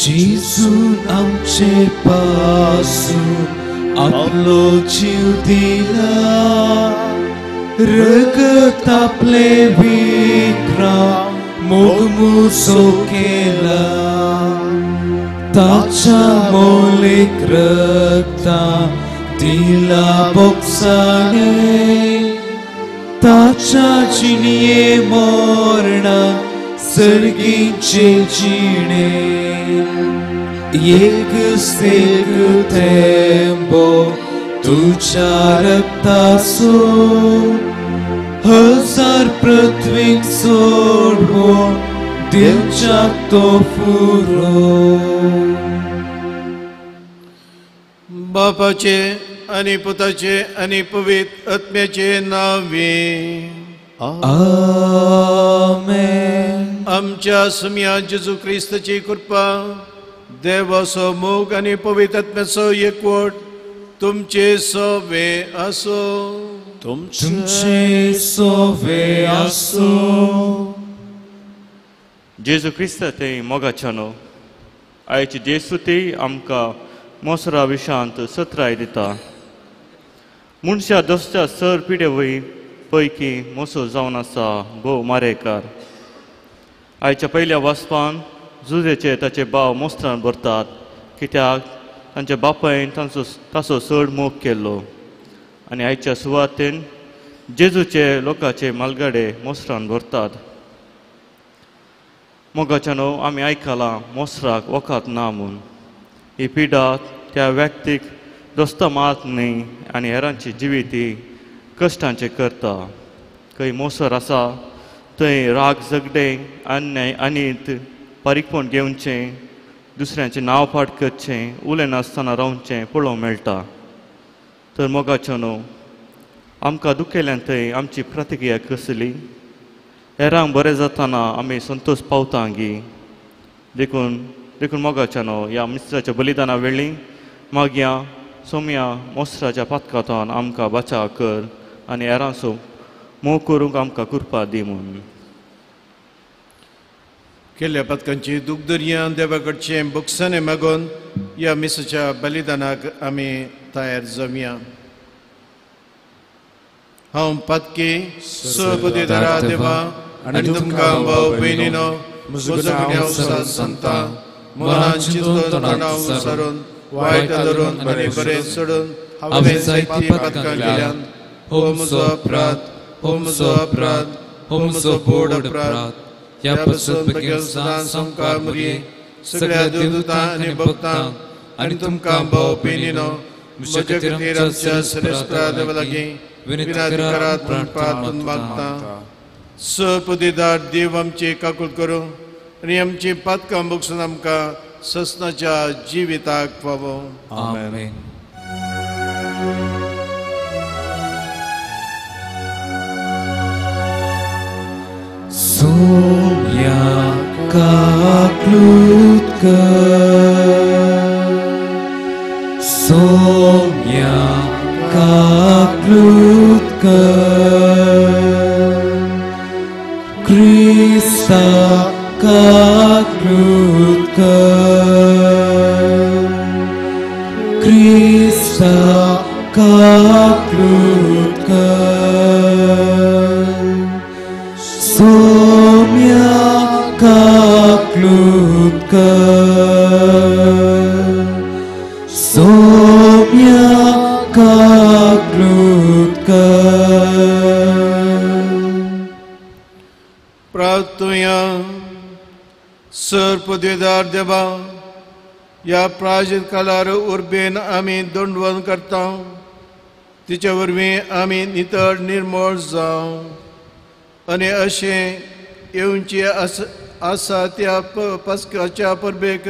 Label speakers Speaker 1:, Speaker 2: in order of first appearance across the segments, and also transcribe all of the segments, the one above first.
Speaker 1: जेजून आमचे पासून आपलो जीव दिला, रगत आपले विक्राम मोगमुसो केला, ताच्या मोलीक रक्ता दिला बोक्साने, ताच्या जिणये मोरणा सर्गीचे जिणे, एक सेक थेंबो तुझ्या रक्तासो, हजार पृथ्वीक सोडवून दिवच्याक तो फुरो.
Speaker 2: बापाचे आनी पुताचे आनी पवित्र आत्म्याचे नावे
Speaker 1: आमेन.
Speaker 2: आमच्या सुम्या जेजू क्रिस्ताची कृपा, देवाचो मोग आनी पवित्र आत्म्याचो एकवट तुमचे सोवे आसो.
Speaker 1: तुमचे सोवे आसो.
Speaker 3: जेजू क्रिस्त ते मोगाच्यानो आयची जेजू ते आमकां मोसरा विशांत सत्राय दिता. मनशा दसच्या सर पिडे वय पैकी मोसो जावन आसा भोव मारेकार. आयच्या पयल्या वाचपान जुजेचे ताचे भाव मोस्त्रान भरतात कित्याक तांच्या बापायन तांचो ताचो चड मोग केल्लो. आनी आयच्या सुवातेन जेजूचे लोकांचे मालगाडे मोस्त्रान भरतात. मोगाच्यानो आमी आयकलां मोस्त्राक वखद ना म्हूण. ही पिडा त्या व्यक्तीक दोस्ता मात न्हय आनी हेरांची जिविती कश्टांचें करता. खंय मोसर आसा थंय राग, झगडें, अन्याय, अनीत, बारीकपण घेवचें, दुसऱ्यांचें नांव फाट करचें, उलयनासतना रावचें पळोवंक मेळटा. तर मोगाच्यानो आमकां दुखेल्यान थंय आमची प्रतिक्रिया कसली? हेरांक बरें जाताना आमी संतोश पावता गी? देखून देखून मोगाच्यानो ह्या मिस्त्राच्या बलिदाना वेळी मागया सोम्या मोस्त्राच्या पातकांतल्यान आमकां बचाव कर आनी हेरांचो मोग करूंक आमकां कृपा दी म्हूण.
Speaker 2: केल्ल्या पातकांची दूख दर्या देवा कडचें बोगसाणें मागून ह्या मिसाच्या बलिदानाक आमी तयार जावया. हांव पातकी सपदेदारा देवा आनी तुमकां भाव भयणीनो म्हजो गुन्यांव सांगता, मनान चिंतून तणाव सारून वायट धरून आनी बरें सोडून हांवें जायतीं पातकां केल्यान. हो म्हजो अपराध, हो म्हजो अपराध, हो म्हजो बोड अपराध. ह्या पासून बेगीन सदां सामकार मुरये सगळ्या देवदूतां आनी भक्तांक आनी तुमकां भाव भयणीनो म्हज्या खातीर आमच्या सरेस्परा देवा लागीं विनंती करात म्हूण प्रार्थना मागता. सपदेदार देव आमची काकूट करूं आनी आमची पातकां बक्षून आमकां ससनाच्या जिविताक फावो.
Speaker 1: आमेन. सोम्या काकलूत कर, सोम्या काकलूत कर, क्रिस्ता काकलूत कर, क्रिस्ता काकलूत कर, सोम्या काकलूत कर, सोम्या काकलूत कर.
Speaker 2: प्रार्थुया. सर पदवेदार देवा, ह्या प्राचीन काळार उर्बेन आमी दंडवण करता, तिचे वरवीं आमी नितळ निर्मळ जावं आनी अशें येवचे आसा त्या पस्काच्या परबेक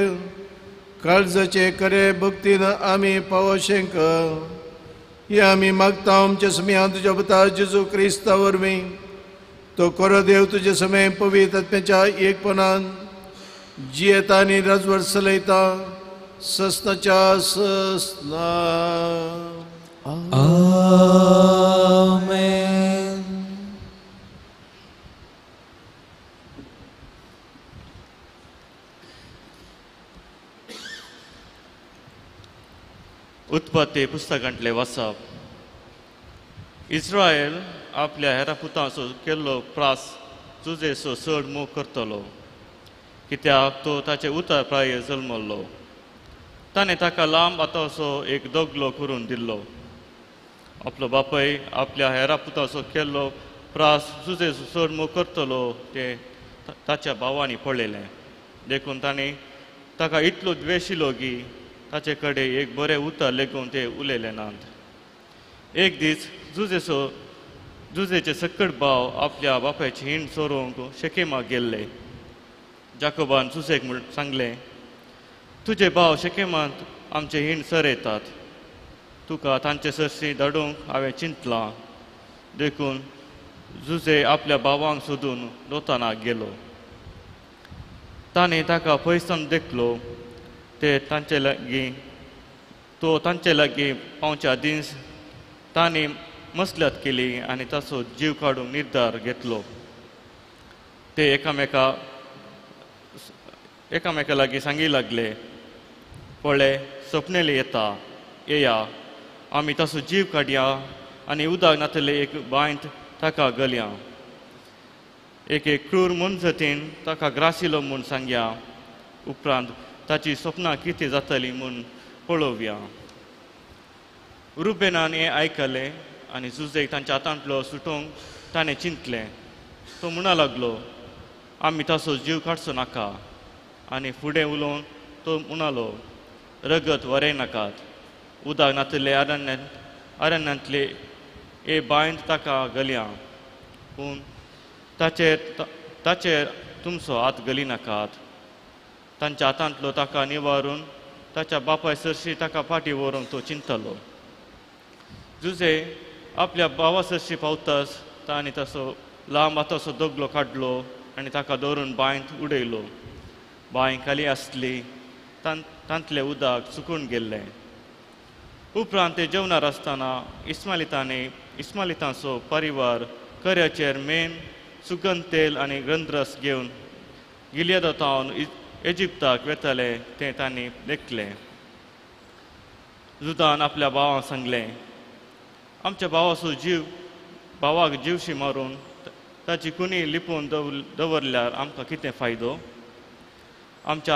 Speaker 2: काळजाचे खरे भक्तीन आमी पावोशें कर. हें आमी मागता आमच्या समें तुज्या पुता जेजू क्रिस्ता वरवीं. तो खरो देव तुजे समय पवित्र आत्म्याच्या एकपणान जियेता आनी राजवट चलयता ससनाच्या ससना.
Speaker 1: आमेन.
Speaker 3: उत्पत्ती पुस्तकांतले वाचप. इस्रायल आपल्या हेरा पुतांचो केल्लो प्रास जुजेचो चड मोग करतलो, कित्याक तो ताचे उतर प्राय जल्मल्लो. ताणें ताका लांब हाताचो एक दगलो करून दिल्लो. आपलो बापय आपल्या हेरा पुताचो केल्लो प्रास जुजेचो चड मोग करतलो तें ताच्या भावांनी पळयलें. देखून ताणें ताका इतलो द्वेशिलो की ताचे कडेन एक बरें उतर लेगून ते उलयले नात. एक दीस जुजेचे सकट भाव आपल्या बापायची हिंड चोरोवंक शेकेमाक गेल्ले. जाकोबान जुजेक म्हूण सांगलें, तुजे भाव शेकेमांत आमचे हिंड चरयतात, तुका तांचे सरशी धाडूंक हांवें चिंतलां. देखून जुजे आपल्या भावांक सोदून दोतानाक गेलो. ताणें ताका पयसान देखलो. ते तांचे लागीं तो तांचे लागीं पावच्या दीस ताणें मसलत केली आनी ताचो जीव काडूंक निर्धार घेतलो. ते एकामेका लागीं सांगी लागले, पळय सपनेले येता, येया आमी ताचो जीव काडया आनी उदक नातले एक बांयत ताका गलया. एक एक क्रूर मनजतीन ताका ग्रासिलो म्हूण सांगया, उपरांत ताची सपनां कितें जातली म्हूण पळोवया. रुबेनान हें आयकलें आनी जुजेक तांच्या हातांतलो सुटोवंक ताणें चिंतलें. तो म्हणा लागलो, आमी ताचो जीव काडचो नाका. आनी फुडें उलोवन तो म्हणालो, रगत वरें नाकात, उदक नातले अरण्यांतले ए बांयत ताका गलया, पूण ताचेर तुमचो हात गली नाकात. तांच्या हातांतलो ताका निवारून ताच्या बापाय सरशी ताका फाटी व्हरूंक तो चिंतलो. जुजे आपल्या भावा सरशी पावताच ताणें ताचो लांब हाताचो दगलो काडलो आनी ताका दवरून बांयत उडयलो. बांय खाली आसली, तांतलें उदक सुकून गेल्लें. उपरांत ते जेवणार आसतना इस्मालितांचो परिवार कर्याचेर मेन सुगंध तेल आनी गंधरस घेवन गिलियदांत इजिप्ताक वेताले तें तांणी देखलें. जुदान आपल्या भावांक सांगलें, आमच्या भावाचो जीव भावाक जीवशी मारून ताची कुणी लिपोवन दवरल्यार आमकां कितें फायदो? आमच्या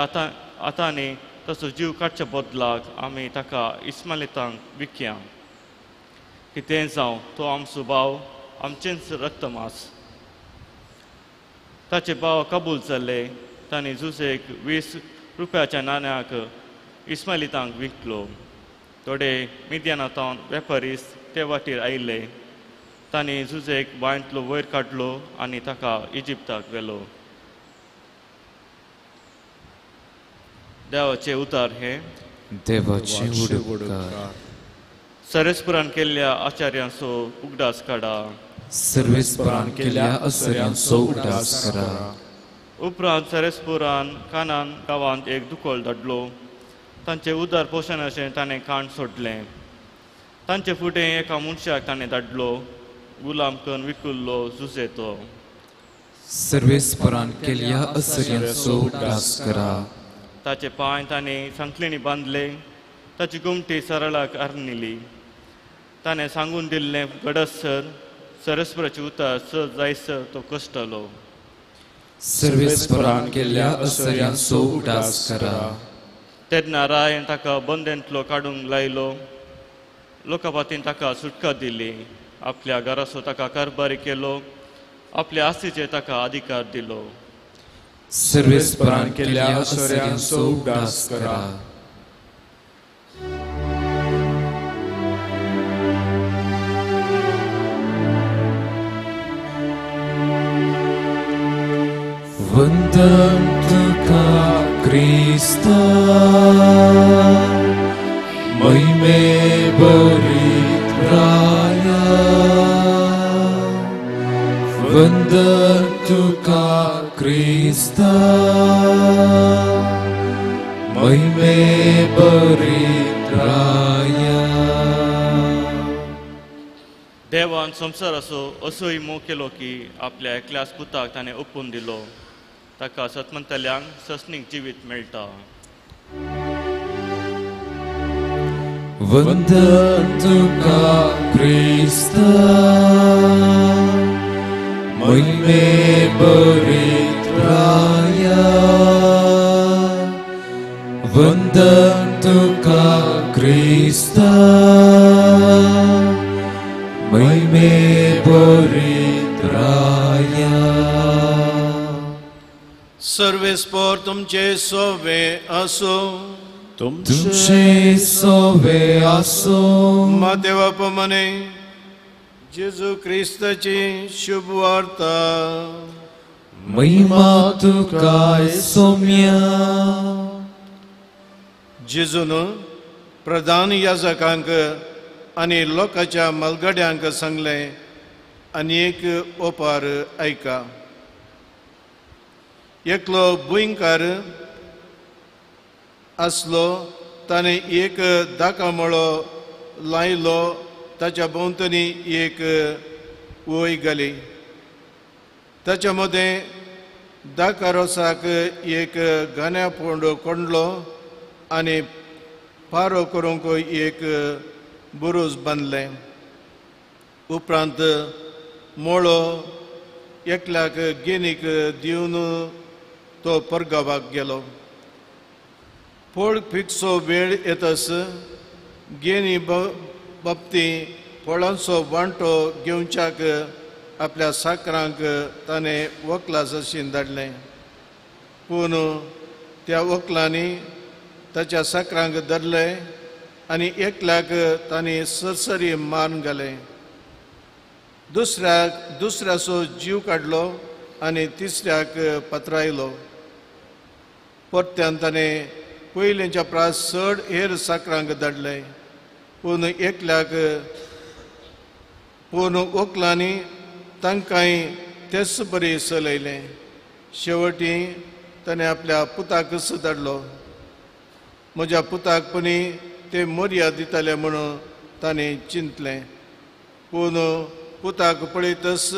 Speaker 3: हातांनी तसो जीव काडच्या बदलाक आमी ताका इस्मालितांक विकया. कितेंय जावं, तो आमचो भाव, आमचेंच रक्तमास. ताचे भाव कबूल जाले. तांणी जुजेक 20 रुपयाच्या नाण्याक इस्मालितांक विकलो. थोडे मिद्यानांत वेपारीस ते वाटेर आयिल्ले. तांणी जुजेक बांयंतलो वयर काडलो आनी ताका इजिप्ताक व्हेलो. देवाचें उतार हें
Speaker 1: देवाचें उपकार.
Speaker 3: सर्वेस्परान केल्ल्या आचार्यांचो उगडास काडा.
Speaker 1: सर्वेस्परान केल्ल्या आचार्यांचो उगडास करा.
Speaker 3: उपरांत सर्वेस्परान कानान गांवांत एक दुकळ धाडलो. तांचे उदार पोशणाचें ताणें काण सोडलें. तांचे फुडें एका मनशाक ताणें धाडलो, गुलाम करून विकुल्लो जुजे तो.
Speaker 1: सर्वेस्परान केल्ल्या आचार्यांचो उगडास करा.
Speaker 3: ताचे पांय ताणें सांखळींनी बांदले, ताची गोमटी सरळाक आरनिली. ताणें सांगून दिल्लें घडसर सर्वेस्पराचें उतर सर जायसर तो कश्टलो.
Speaker 1: सर्वेस्परान केल्ल्या आचार्यांचो उगडास करा.
Speaker 3: तेन्ना रायन ताका बंदेंतलो काडूंक लायलो. लोकापातीन ताका सुटका दिली. आपल्या घराचो ताका कारभारी केलो. आपल्या आस्तीचेर ताका अधिकार दिलो.
Speaker 1: सर्वेस्परान केल्ल्या आचार्यांचो उगडास करा. वंदन तुका क्रिस्ता, महिमे भरीत राया. वंदन तुका क्रिस्ता, महिमे भरीत राया.
Speaker 3: देवान संवसाराचो असोय मोग केलो की आपल्या एकल्याच पुताक ताणें ओपून दिलो. ताका सतमंतल्यांक ससनीक जिवीत मेळटा.
Speaker 1: वंदन तुका क्रिस्ता महिमे बरित्राया वंदन तुका क्रिस्ता महिमे बरित्राया।
Speaker 2: सर्वेस्पोर तुमचे सोवे आसो
Speaker 1: तुमचे सोवे आसो।
Speaker 2: मातेवा प्रमाणे जेजू क्रिस्ताची शुभ वार्ता।
Speaker 1: महिमा तुका सोम्या।
Speaker 2: जेजून प्रधान याजकांक आनी लोकांच्या मलगड्यांक सांगलें आनी एक ओपार आयका। एकलो भुंयकार आसलो, ताणें एक दाकामळो लायलो, ताच्या भोंवतणी एक वय घाली, ताच्या मदें दाका रोसाक एक गाण्या फोंड कोंडलो आनी पारो करूंक एक बुरूज बांदलें। उपरांत मोळो एकल्याक गेनीक दिवन तो परगांवाक गेलो। फळ पिकचो वेळ येतस गेनी बाबती फळांचो वांटो घेवच्याक आपल्या साकरांक ताणें वकला जशीन धाडलें, पूण त्या वकलांनी ताच्या साकरांक धरलें आनी एकल्याक तांणी सरसरी मारून घालें, दुसऱ्याक दुसऱ्याचो जीव काडलो आनी तिसऱ्याक पत्रायलो। परत्यान ताणें पयलींच्या प्रास चड हेर साकरांक धाडलें, पूण एकल्याक पूण वकलांनी तांकांय तेच बरी चलयलें। शेवटी ताणें आपल्या पुताकच धाडलो, म्हज्या पुताक पणी ते मर्याद दिताले म्हणून ताणें चिंतलें, पूण पुताक पळयतच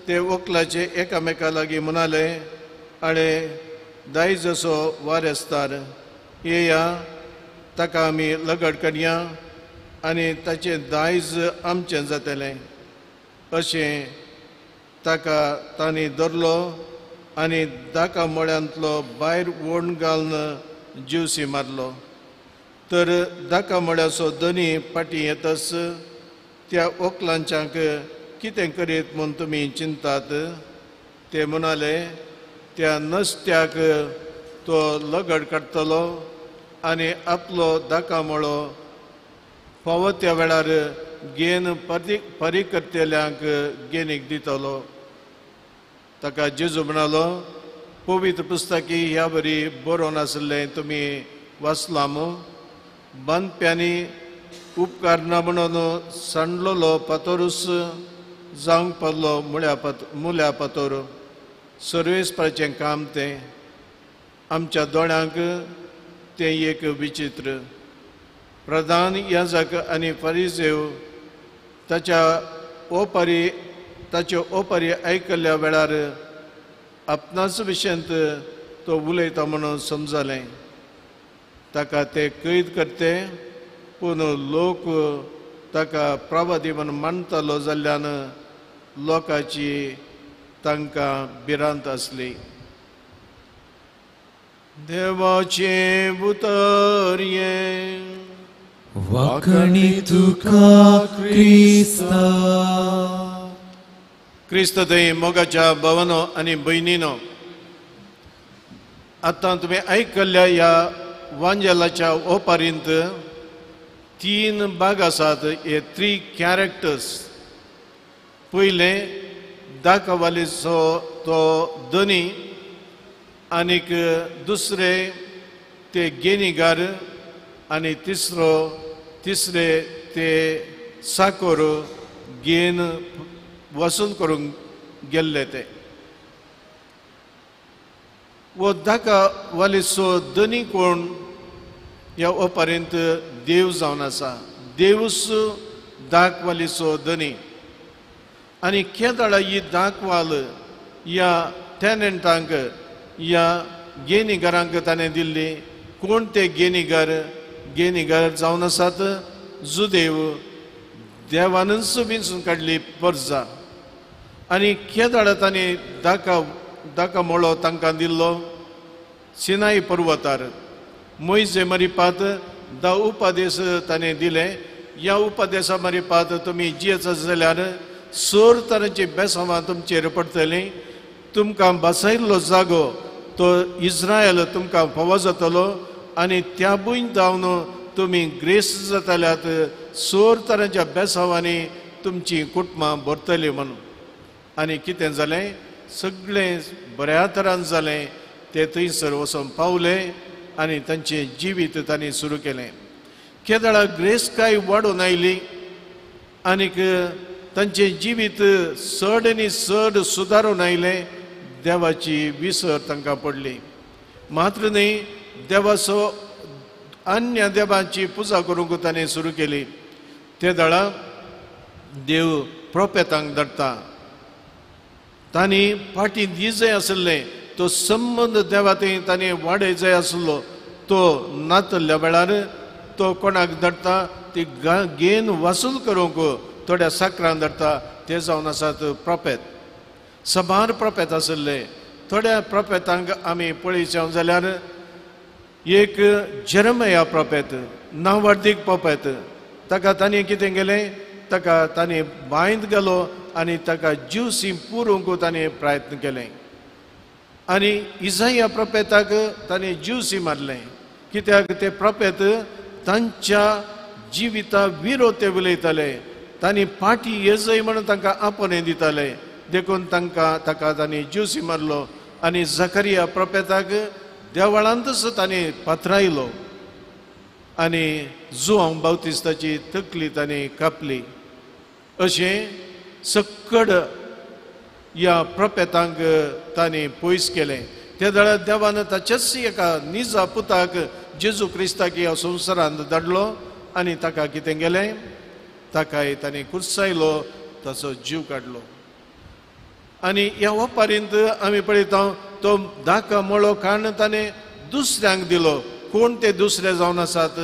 Speaker 2: ते वकलाचे एकामेका लागीं म्हणाले, आळे दायजसो वारेस्तार येया, ताका आमी लगड काडया आनी ताचें दायज आमचें जातलें। अशें ताका तांणी धरलो आनी दाका मळ्यांतलो भायर वोण घालून जिवसी मारलो। तर दाका मळ्याचो धनी फाटीं येतच त्या वकलांच्यांक कितें करीत म्हूण तुमी चिंतात? ते म्हणाले, त्या नस्त्याक तो लगड काडटलो आनी आपलो दाका मळो फावो त्या वेळार गेन परिकर्तेल्यांक गेनीक दितलो। ताका जेजू म्हणालो, पवित्र पुस्तकी ह्या बरी बरोवन आशिल्लें तुमी वाचलां मू? बांदप्यांनी उपकारना म्हणून सांडलेलो पातोरूच जावंक पडलो मुल्या पातोर। सर्वेस्पराचें काम तें, आमच्या दोळ्यांक तें एक विचित्र। प्रधान याजक आनी फारिजेव ताच्या ताच्यो ओपारी आयकल्ल्या वेळार आपणाच विशयांत तो उलयता म्हणून समजलें। ताका ते कैद करते, पूण लोक ताका प्रवादी म्हूण मानतालो जाल्ल्यान लोकांची तांकां भिरांत आसली। देवाचें उतर हें।
Speaker 1: वाकणी तुका क्रिस्ता।
Speaker 2: क्रिस्त थंय मोगाच्या भावानो आनी भयणीनो, आतां तुमी आयकल्ल्या ह्या वांजेलाच्या ओपारींत तीन भाग आसात, हे थ्री कॅरेक्टर्स। पयलें दाकवालीचो तो धनी, आनीक दुसरे ते गेनीगार, आनी तिसरे ते साकोर गेन वसूल करूंक गेल्ले ते। वो दाकवालीचो धनी कोण? ह्या ओपारींत देव जावन आसा, देवूच दाकवालीचो धनी। आनी केदळा ही दाकवाल ह्या टॅनंटांक ह्या गेनीगारांक ताणें दिल्ली। कोण ते गेनीगार? गेनीगार जावन आसात जुदेव देवानूच विंचून काडली परजा आनी केदाळ तांणी दाका दाका मोळो तांकां दिल्लो सिनाई पर्वतार मोयजे मरिपात दा उपदेश ताणें दिले. ह्या उपदेशा मरिपात तुमी जियेत जाल्यार सोर तरांची बेसांवां तुमचेर पडटलीं. तुमकां बसयल्लो जागो तो इस्रायल तुमकां फावो जातलो आनी त्या भूंय जावन तुमी ग्रेस जातल्यात. सोर तरांच्या बेसांवांनी तुमचीं कुटुंबां भरतलीं म्हणून. आनी कितें जालें सगळें बऱ्या तरान जालें. ते थंयसर वचून पावले आनी तांचें जिवीत तांणी सुरू केलें. केदळा ग्रेसकाय वाडून आयली आनीक तांचें जिवीत चड आनी चड सुदारून आयलें. देवाची विसर तांकां पडली. मात्र न्ही देवाचो अन्य देवांची पुजा करूंक ताणें सुरू केली. ते दळा देव प्रोपेतांक धाडटा. तांणी फाटीं दी जाय आसलें तो संबंद देवा थंय ताणें वाडय जाय आसलो तो नातल्ल्या वेळार तो कोणाक धाडटा ती गेन वसूल करूंक थोड्या साकरान धाडटा. ते जावन आसात प्रोपेत. सबार प्रोपेत आसले. थोड्या प्रोपेतांक आमी पळयचें जाल्यार एक जेरमया प्रोपेत नांवार्दीक प्रोपेत ताका ताणें कितें केलें ताका ताणें बांयंत गेलो आनी ताका ज्यूसी पुरोवंक ताणें प्रयत्न केलें. आनी इजाया प्रोपेताक ताणें ज्यूसी मारलें. कित्याक ते प्रोपेत तांच्या जिविता विरोध ते उलयताले. तांणी पाटी येजय म्हणून तांकां आपोवणें दिताले. देखून तांकां ताका तांणी ज्यूसी मारलो. आनी जकरिया प्रोपेताक देवळांतच ताणें पात्रायलो आनी जुआंव बावतिस्ताची तकली ताणें कापली. अशें सक्कड ह्या प्रोपेतांक ताणें पयस केलें. ते वेळार देवान ताच्याच एका निजा पुताक जेजू क्रिस्ताक ह्या संवसारांत धाडलो आनी ताका कितें केलें ताकाय ताणें कुर्सायलो ताचो जीव काडलो. आनी ह्या वपारींत आमी पळयता तो दाका मळो काडून ताणें दुसऱ्यांक दिलो. कोण ते दुसरे जावन आसात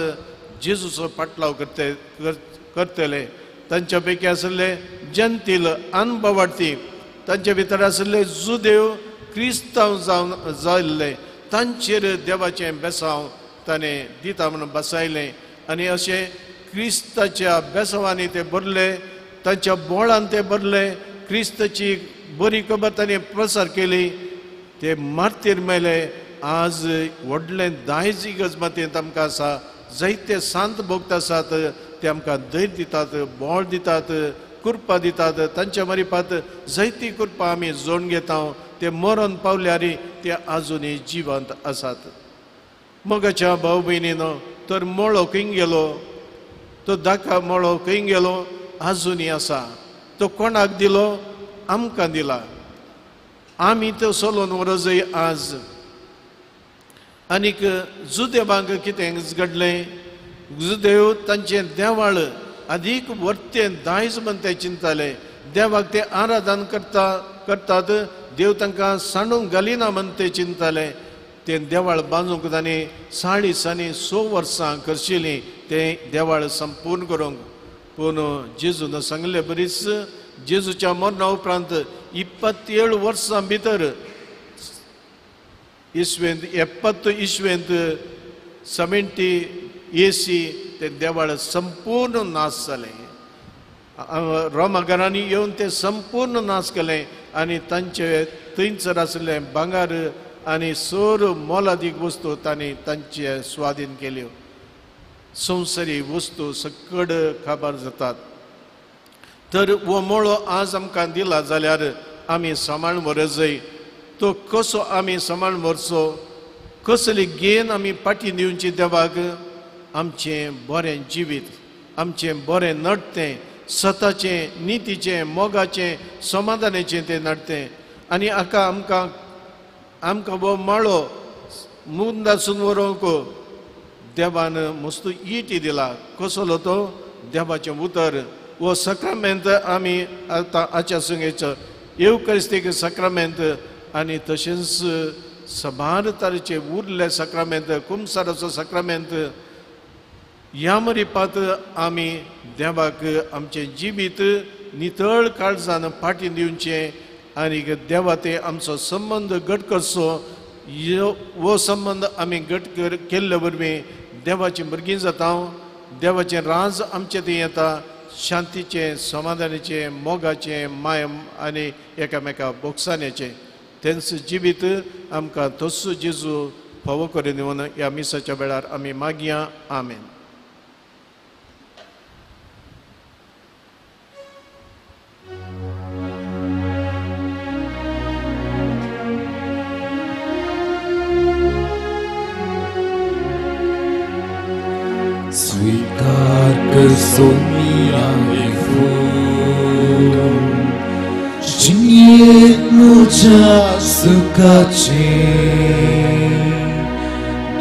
Speaker 2: जेजूचो पाटलाव करतले. तांच्या पैकी आशिल्ले जनतील अनभवार्थी तांचे भितर आशिल्ले जुदेव क्रिस्तांव जावन जाल्ले तांचेर देवाचें बेसांव ताणें दिता म्हणून बसायलें. आनी अशें क्रिस्ताच्या बेसांवांनी ते भरले तांच्या बोळान ते भरले. क्रिस्ताची बरी खबर ताणें प्रसार केली. ते मार्तीर मेले. आज व्हडलें दायज इगर्ज आमकां आसा. जायते सांत भक्त आसात ते आमकां धैर्य दितात बोळ दितात कृपा दितात. तांच्या मरिपात जायती कृपा आमी जोडून घेता. ते मरण पावल्यार ते आजुनूय जिवंत आसात. मोगाच्या भाव भयणीनो तर मळो खंय गेलो तो दाका मळो खंय गेलो आजुनूय आसा. तो कोणाक दिलो आमकां दिला. आमी तो चलोवन व्हरजय आज. आनीक जुदेवांक कितें घडलें जुदेव तांचें देवाळ आदीक वर्तें दायज म्हण ते चिंतताले. देवाक ते आराधन करतात देव तांकां सांडूंक घालिना म्हण ते चिंतताले. ते देवाळ बांदूंक तांणी 40 आनी 6 वर्सां करशिलीं तें देवाळ संपूर्ण करूंक. पूण जेजून सांगले बरीच जेजूच्या मरणा उपरांत 27 वर्सां भितर इसवेंत 70 इसवेंत 70 AC ते देवाळ संपूर्ण नाश जालें. रोमागारांनी येवन ते संपूर्ण नाश केलें आनी तांचे थंयसर आशिल्लें भांगर आनी सोर मोलादीक वस्तू तांणी तांचे स्वाधीन केल्यो. संवसारी वस्तू सकड काबार जातात. तर हो मळो आज आमकां दिला जाल्यार आमी सांबाळ व्हरजय. तो कसो आमी सांबाळ व्हरचो कसली गेन आमी फाटीं दिवची देवाक. आमचें बरें जिवीत आमचें बरें नडतें सताचें नितीचें मोगाचें समाधानाचें तें नडतें. आनी हाका आमकां आमकां हो माळो मुंदासून व्हरूंक देवान मस्त इटी दिला. कसलो तो देवाचें उतर हो सक्रामेंत आमी आतां आच्या संगेचो येवकरिस्तीक सक्रामेंत आनी तशेंच सबार तरेचे उरले सक्रामेंत कुमसाराचो सक्रामेंत ह्या मरिपात आमी देवाक आमचें जिवीत नितळ काळजान फाटीं दिवचें आनी देवा ते आमचो संबंद घट करचो. हो संबंद आमी घट केल्ले वरवीं देवाचीं भुरगीं जाता, देवाचें राज आमचें थंय येता, शांतीचें, समाधानाचें, मोगाचें, माय आनी एकामेका बोगसाण्याचें तेंच जिवीत आमकां तस्सो जेजू फावो करून दिवन ह्या मिसाच्या वेळार आमी मागया. आमेन.
Speaker 1: स्वीकार कर सोमिया हे फूल जियेत मुझा सुखाचे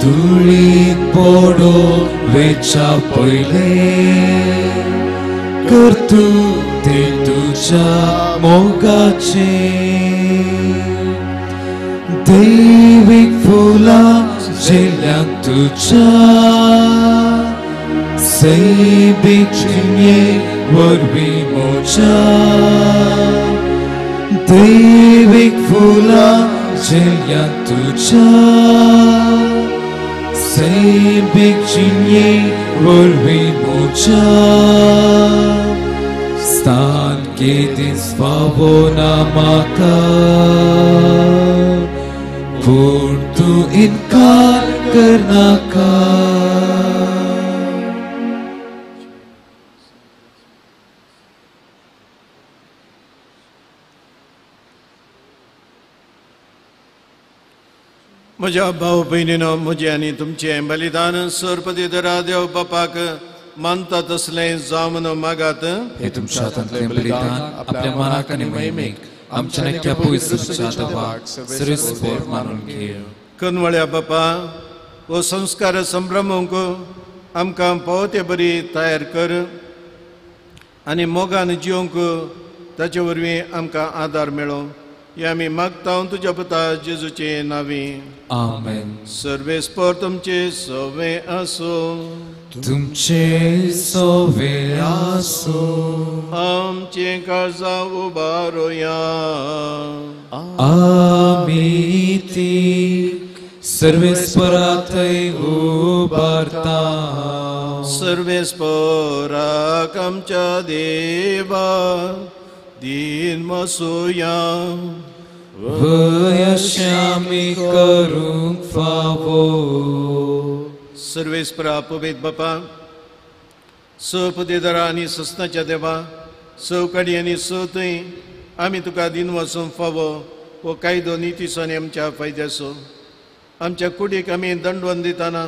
Speaker 1: धुळीत पडो वेच्या पयले कर तूं ते तुझ्या मोगाचे दैवीक फुलां झेल्यान तुझ्या सैबीक जिणे वरवीं म्हज्या दैवीक फुलां झेल्यान तुझ्या सैबीक जिणे वरवीं म्हज्या स्थान केदींच फावो ना म्हाका पूण तूं इन्कार करनाका.
Speaker 2: म्हज्या भाव भयणीनो, म्हजें आनी तुमचें बलिदान सरपती दरा देव बापाक मानता तसलें जावन मागात.
Speaker 1: हे तुमच्या हातांतलें बलिदान आपल्या मनाक आनी महिमेक आमच्या नक्क्या पवित्र देवाक सर्वेस्पर मानून घे.
Speaker 2: कनवळ्या बापा, हो संस्कार संभ्रमूंक आमकां फावो ते बरी तयार कर आनी मोगान जिवंक ताचे वरवीं आमकां आदार मेळो. हे आमी मागता तुज्या पुता जेजूचे नांवी.
Speaker 1: आमेन.
Speaker 2: सर्वेस्पर तुमचे सवे आसूं.
Speaker 1: तुमचे सवे आसूं.
Speaker 2: आमचे काळजां उबारुया.
Speaker 1: आमी ती सर्वेस्परा थंय उबारता.
Speaker 2: सर्वेस्पराक आमच्या देवा दीन मसुया.
Speaker 1: वयश्यामी करूंक फावो.
Speaker 2: सर्वेस्परा पवित्र बापा, स पदेदारा आनी सस्नाच्या देवा, स काडी आनी स थंय आमी तुका दिन वचूंक फावो हो कायदो नितीचो आनी आमच्या फायद्याचो. आमच्या कुडीक आमी दंडवन दितना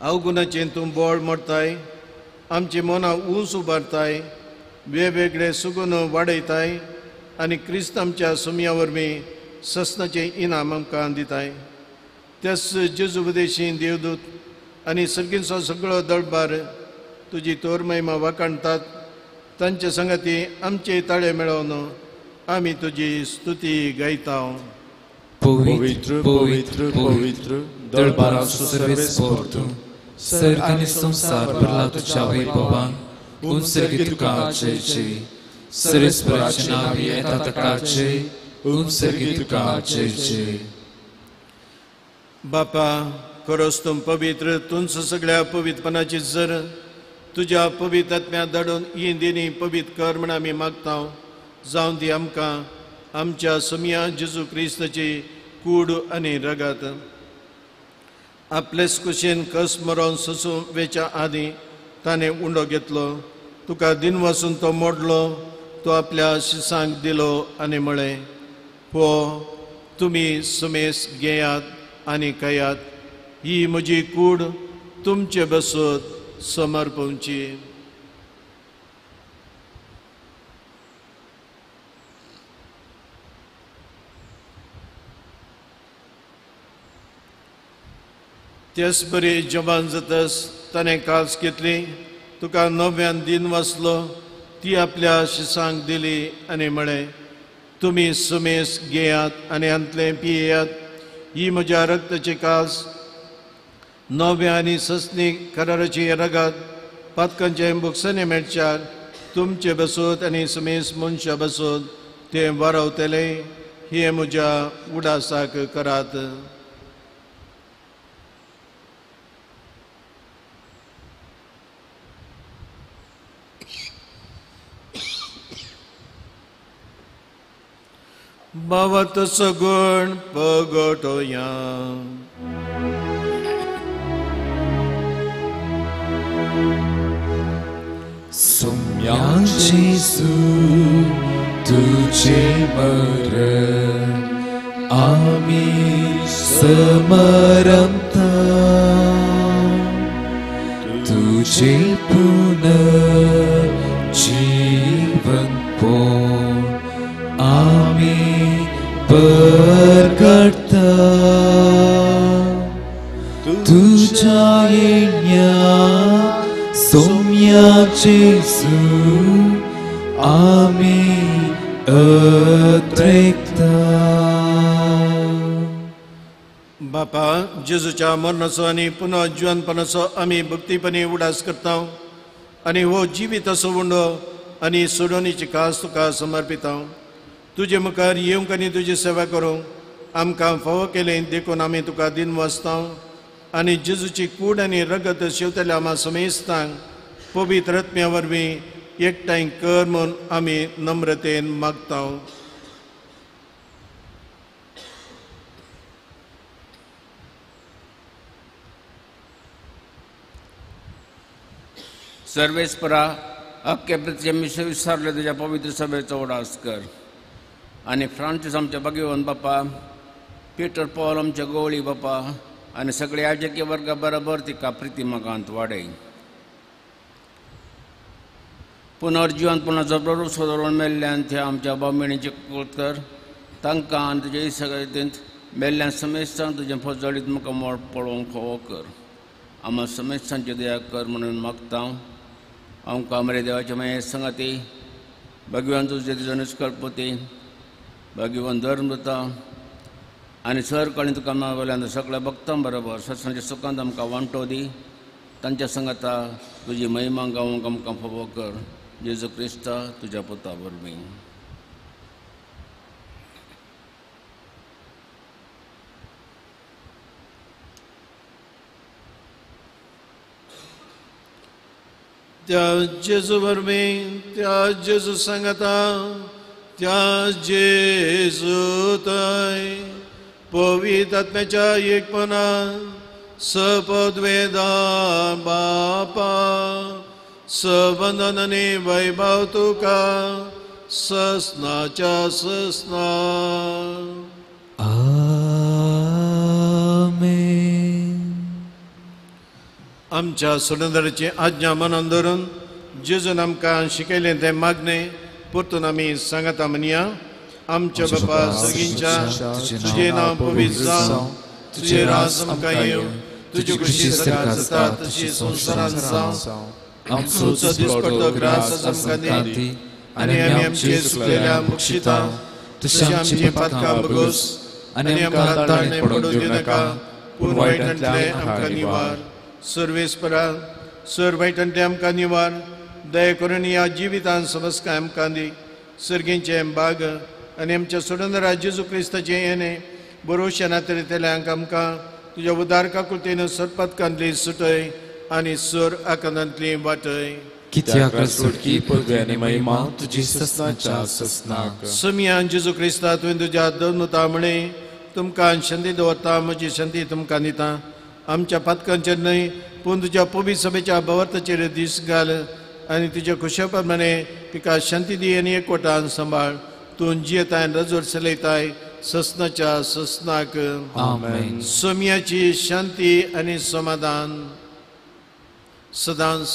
Speaker 2: अवगुणाचें तूं बोळ मोडताय, आमची मनां ऊंच उबारताय, वेगवेगळे सुगून वाडयताय आनी क्रिस्त आमच्या सुमया वरवीं सस्नाचें इनाम आमकां दिताय. त्याच जेजू उपदेशी देवदूत आनी सर्गींचो सगळो दळबार तुजी तोर महिमा वाखाणतात. तांचे संगाती आमचे ताळे मेळोवन आमी तुजी स्तुती गायता.
Speaker 1: पवित्र पवित्र पवित्र दळबाराचो सर्वेस्पर तूं, सर्ग आनी संवसार भरला तुज्या वैभवान. उंच तुका जय जय. सर्वेस्पराचे नांवी येता ताका जय. उंच तुका जय जय.
Speaker 2: बापा, खरोच तूं पवित्र, तुंच सगळ्या पवित्रपणाची जर तुज्या पवित्र आत्म्या धाडून ही देणी पवित्र कर म्हण आमी मागता. जावन ती आमकां आमच्या सुमया जेजू क्रिस्ताची कूड आनी रगत आपलेच कुशीन कस मरोन सोसूं वेच्या आदीं ताणें उंडो घेतलो, तुका दिन वासून तो मोडलो, तो आपल्या शिसांक दिलो आनी म्हळें, हो तुमी सुमेस घेयात आनी खायात, ही म्हजी कूड तुमचे बसत समर्पणची. तेच बरी जवान जातस ताणें कास घेतली, तुका नव्यान दिन वाचलो, ती आपल्या शिसांक दिली आनी म्हळें, तुमी सुमेस घेयात आनी हांतलें पियेयात, ही म्हज्या रक्ताची कास नव्या आनी सस्नी कराराची रगत पातकांचे बुकसने मेळच्यार तुमचे बसूत आनी समेस मनशा बसूत ते वारवतले. हे म्हज्या उडासाक करात. भवत सगुण पगटोया.
Speaker 1: सोम्या जेजू तुझे मरण आमी समरमता, तुझे पुनर्जीवन पोण आमी परगटता. तुझ्या येण्या सोम्या जेजू आमी अद्रेकता.
Speaker 2: बापा, जेजूच्या मरणाचो आनी पुनः जिवनपणाचो आमी भक्तीपणी उडास करता आनी हो जिवीत असो उंडो आनी सोडोवणीची खास तुका समर्पिता. तुजे मुखार येवंक आनी तुजी सेवा करूंक आमकां फावो केलें देखून आमी तुका दिन वाचता आनी जेजूची कूड आनी रगत शेवतल्या आमा समेस्तांक पवित्र आत्म्या वरवीं एकठांय कर म्हूण आमी नम्रतेन मागता.
Speaker 4: सर्वेस्परा, अख्खे पृथ्वी विसरले तुज्या पवित्र सभेचो उडास कर आनी फ्रांसीस आमच्या भगवान बापा, पिटर पॉल आमच्या गवळी बापा आनी सगळे याजकी वर्गा बरोबर तिका प्रिती मगांत वाडय. पुनर्जिवन पुनः प्रभू सोदरून मेल्ल्यान ते आमच्या बामणीचे कर तांकां आनी तुजे सगळेंत मेल्ल्यान समेस्तांक तुजें फजळीत मुखार मोड पळोवंक फावो कर. आमा समेस्तांची दया कर म्हणून मागता. आमकां मरे देवाचे मागीर संगाती भगवान तुजे तुजो निष्कल्पती भगवान धर्म दिता आनी सर कळी तुका वयल्यान सगळ्या भक्तां बरोबर सत्संगाच्या सुखांत आमकां वांटो दी. तांच्या संगाता तुजी महिमा गावंक आमकां फावो कर. जेजू क्रिस्ता तुज्या पुता वरवीं.
Speaker 2: त्या जेजू वरवीं, त्या जेजू सांगाता, त्या जेजू थंय पवित्र आत्म्याच्या एकपणान सपद्वेदा बापा सवंदन आनी वैभव तुका ससनाच्या ससना.
Speaker 1: आमेन.
Speaker 2: आमच्या सोडंदराची आज्ञा मनान धरून जेजून आमकां शिकयलें तें मागणें परतून आमी सांगता म्हणया. आमच्या बापा सर्गींच्या, तुजें नांव पवित्र जावं, तुजें राज आमकां येवं, तुजी खुशी सर्गांत जाता तशी संवसारांत जावं. आमचो दिसपट्टो ग्रास आमकां दी आनी आमी आमचे चुकलेल्या बक्षिता तशी आमची पातकां बगोस आनी आमकां ताळणे पडूंक दिवनाका, पूण वायटांतलें आमकां निवार. सर्वेस्परा, सर वायटांतलें आमकां निवार. दया करून ह्या जिवितान समस्काय आमकां दी. सर्गींचें बाग आनी आमच्या सोडंदरा जेजू क्रिस्ताचें येणें बरोवशें नातरेतल्यांक आमकां तुज्या उदार काकुळतेन सरपातकांतली सुटय आनी सर आकांतांतली वाटय.
Speaker 1: कित्याक सुटकी पदवी आनी महिमा तुजी ससनाच्या ससनाक.
Speaker 2: समियान जेजू क्रिस्ता तुवें तुज्या धर्मता म्हळें तुमकां शांती दवरता, म्हजी शांती तुमकां दिता. आमच्या पातकांचेर न्हय पूण तुज्या पवित्र सभेच्या भावार्थाचेर दीस घाल आनी तुज्या खुशा प्रमाणे तिका शांती दी आनी एकवटान सांबाळ. तूं जियेताय रजोर चलयताय ससनाच्या ससनाक.
Speaker 1: आमेन.
Speaker 2: सोम्याची शांती आनी समाधान सदांच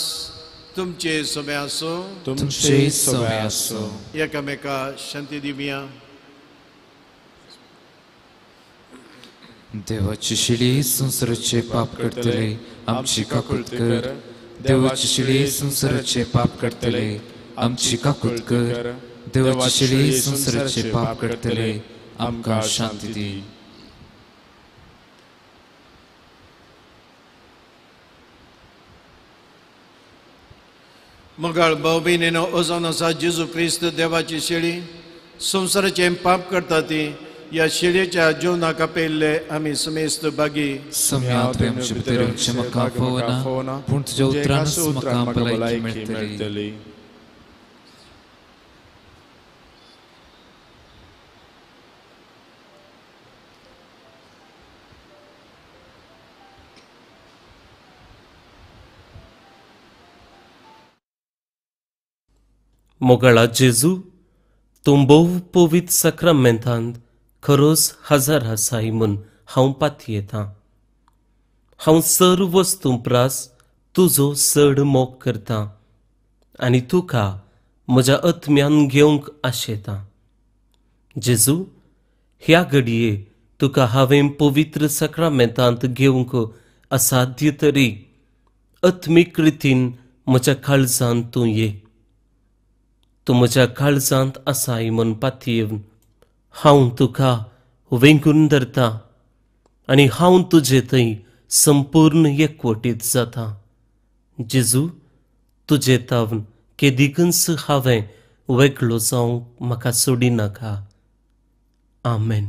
Speaker 2: तुमचे सभे आसूं.
Speaker 1: तुमचे सभे आसूं.
Speaker 2: एकामेका शांती दिवया.
Speaker 1: देवाची शिडी संवसाराचे पाप करतले आमची काकूत कर. देवाची शिडी संवसाराचे पाप करतले आमची काकूत कर. देवाची शिडी संवसाराचे पाप करतले आमकां शांती दी.
Speaker 2: मोगाळ भाव भयणीनो, अजावन आसा जेजू क्रिस्त देवाची शेळी संवसाराचें पाप करता ती ह्या शेळयेच्या जेवणाक आपयल्ले आमी समेस्त भागी.
Speaker 1: पूण तुज्या उतरानच म्हाका भलायकी मेळटली.
Speaker 5: मोगाळा जेजू, तूं भोव पवित्र साक्रामेंतांत खरोच हजर आसाय म्हूण हांव पातयेतां. हांव सर्व वस्तूं प्रास तुजो चड मोग करतां आनी तुका म्हज्या आत्म्यान घेवंक आशेतां. जेजू, ह्या घडये तुका हांवें पवित्र साक्रामेंतांत घेवंक असाध्य तरी आत्मीक रितीन म्हज्या काळजांत तूं ये. तूं म्हज्या काळजांत आसाय म्हूण पातयेवन हांव तुका वेंगून धरता आनी हांव तुजे थंय संपूर्ण एकवटीत जाता. जेजू, तुजे तावन केदिकूच हांवें वेगळो जावंक म्हाका सोडिनाका. आमेन.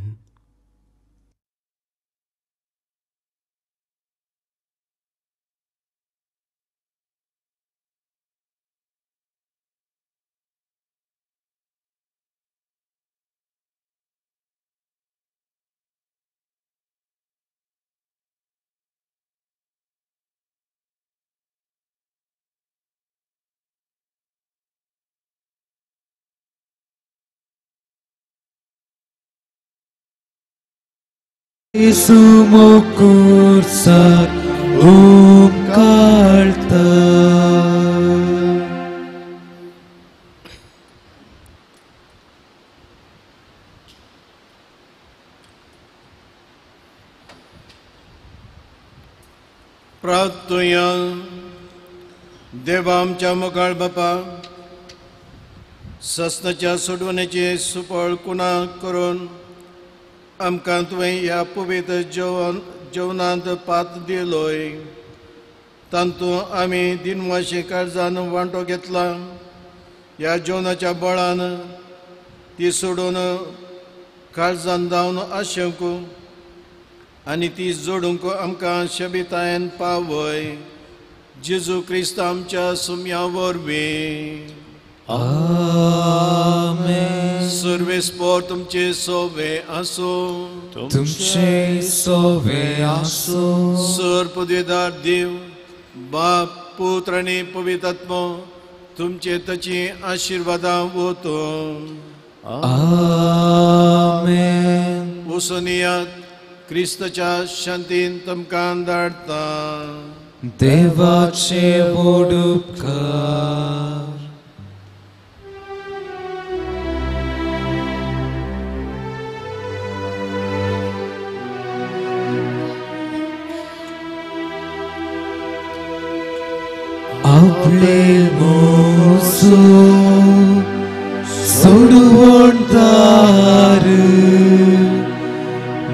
Speaker 1: Sumukursar umkalta.
Speaker 2: प्रार्थुया. देवा आमच्या मोगाळ बापा, सस्नाच्या सोडवण्याचे सुफळ कुणा करून आमकां तुवें ह्या पवित्र जेवणांत पात दिलोय. तातूंत आमी दिनवाशी काळजान वांटो घेतला. ह्या जेवणाच्या बळान ती सोडून काळजान जावन आशेवंक आनी ती जोडूंक आमकां शबितायेन पावय. जेजू क्रिस्त आमच्या सुम्या वरवीं.
Speaker 1: आमेन.
Speaker 2: सर्वेस्पोर तुमचे सोवे आसूं.
Speaker 1: तुमचे सोवे आसूं.
Speaker 2: सर पदवीदार देव बाप पुत्र आनी पवित्र आत्मो तुमचे ताची आशिर्वादां वतो.
Speaker 1: आमेन.
Speaker 2: वसुनियात क्रिस्ताच्या शांतीन तुमकां धाडटा.
Speaker 1: देवाचे व्हड उपकार. आपले मोसो सोडवणदार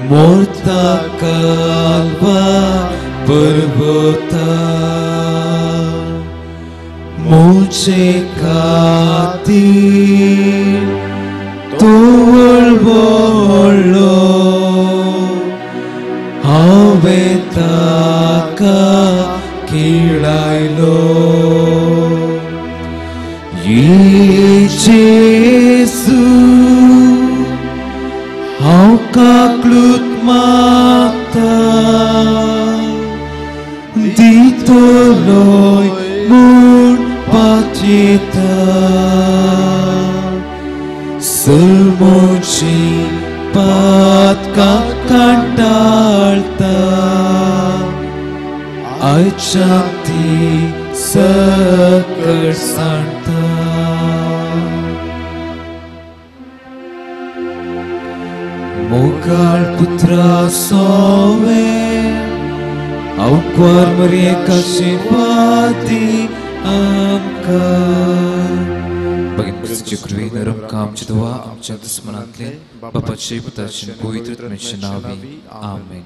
Speaker 1: मोर्ता कालवा पर्वता मोचे खातीर तोवळ वळ्ळो हांवें ताका खेळायलो. ये जेजू हांव काकलूत मागता दितलोय म्हूण पातयेता. सलमोची पातकां कंटाळटा आयच्या ती सकळ सांडटा. मोगाळ पुत्रा सोवे अवक्वार मरयेक आशिर्वादी आमकां.
Speaker 6: भगिनी क्रिस्ताचे कृपेन आमकां आमची दुआ आमच्या दुस्मनांतले बापाचे पुताचे पवित्र आत्म्याचे नांवी. आमेन.